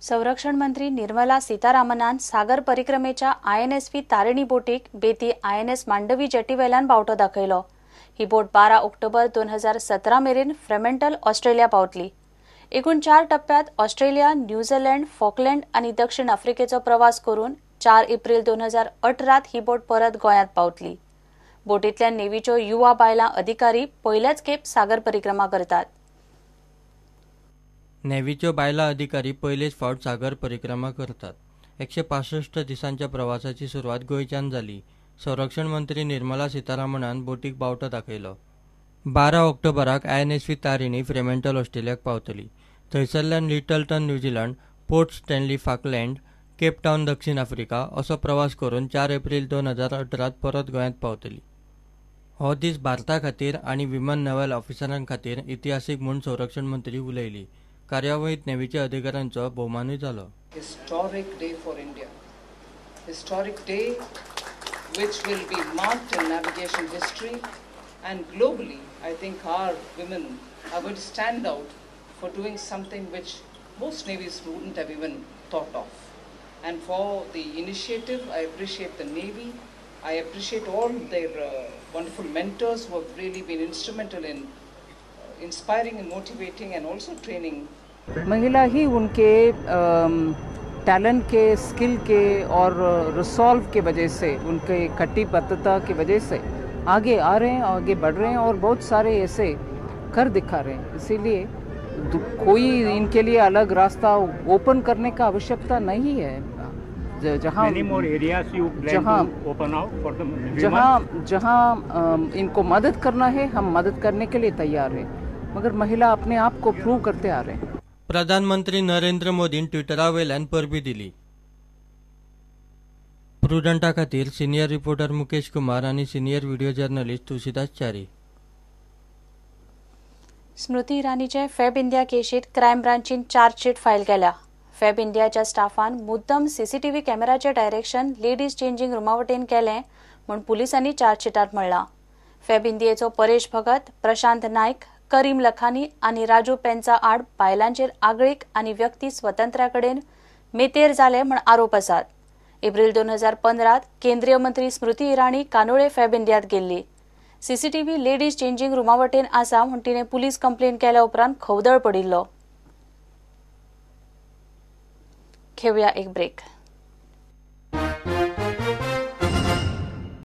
संरक्षण मंत्री निर्मला सीतारामनान सागर परिक्रमेच्या INSV Tarini बोटीक बेती INS Mandovi जेटीवेल्यान बावटो दाखयलो. ही बोट 12 ऑक्टोबर 2017 मेरेन फ्रेमेंटल ऑस्ट्रेलिया पावतली. एकूण 4 टप्प्यात ऑस्ट्रेलिया, न्यूझीलंड, फॉकलँड आनी दक्षिण आफ्रिकेचो प्रवास करून 4 एप्रिल 2018 ही बोट परत गोंयांत पावतली. बोटींतल्यान नेव्हीच्यो युवा बायलां अधिकारी पयल्याच खेप सागर परिक्रमा करतात. नेव्हीच्यो बायलां अधिकारी पयलेच फावट सागर परिक्रमा करतात. 165 दिसांच्या प्रवासाची सुरवात गोंयच्यान जाली. संरक्षण मंत्री निर्मला सीतारामनान बोटीक बावटो दाखयलो. 12 ऑक्टोबराक आयएनएसव्ही तारिणी फ्रेमेंटल ऑस्ट्रेलियाक पावतली. थंयसरल्यान Lyttelton New Zealand, Port Stanley Falkland, Cape Town दक्षिण आफ्रिका असो प्रवास करून 4 एप्रिल 2018 परत गोंयांत पावतली. हो दीस भारता खातीर आनी विमन नॅव्हल ऑफिसरां खातीर इतिहासीक म्हूण संरक्षण मंत्री उलयली. कार्यावळींत नेव्हीच्या अधिकाऱ्यांचो भोवमानूय जालो. Historic day for India. Historic day which will be marked in navigation history and globally. I think our women are going to stand out for doing something which most navies wouldn't have even thought of. And for the initiative, I appreciate the Navy. I appreciate all their wonderful mentors who have really been instrumental in inspiring and motivating and also training. महिला ही उनके talent K, skill K और resolve K वजह से, उनके कटिबद्धता की वजह से आगे आ रहे हैं, आगे बढ़ रहे हैं और बहुत सारे ऐसे कर दिखा रहे हैं. इसीलिए कोई इनके लिए अलग रास्ता ओपन करने का आवश्यकता नहीं है. जहाँ जहाँ जहाँ इनको मदद करना है, हम मदद करने के लिए तैयार हैं, मगर महिला अपने आप को प्रूव करते आ रहे हैं. प्रधानमंत्री नरेंद्र मोदीन ट्विटरा वयल्यान परबी दिली. प्रुडंटा खातीर सिनियर रिपोर्टर मुकेश कुमार आनी senior video journalist Tulsidas Chari. Smriti इराणीचे fab India केशीत क्रायम ब्रांचीन चार्जशीट फायल केल्या. फॅब इंडियाच्या स्टाफान मुद्दम सीसीटीव्ही कॅमेराचे डायरेक्शन लेडीज चेंजिंग रुमा वटेन केलें म्हूण पुलिसांनी चार्जशीटांत म्हणलां. फॅब इंडियेचो परेश भगत, प्रशांत नायक, करीम लखानी आनी राजू पेंचा आड बायलांचेर आगळीक आनी व्यक्ती स्वतंत्र्या कडेन मेतेर जाले म्हूण आरोप आसात. एप्रिल 2015 केंद्रीय मंत्री स्मृती इराणी कानोळे फॅब इंडियात गेल्ली. सीसीटीव्ही लेडीज चेंजिंग रुमा वटेन आसा म्हूण तिणें पुलीस कंप्लेन केल्या उपरांत खवदळ पडिल्लो. घेवया एक ब्रेक.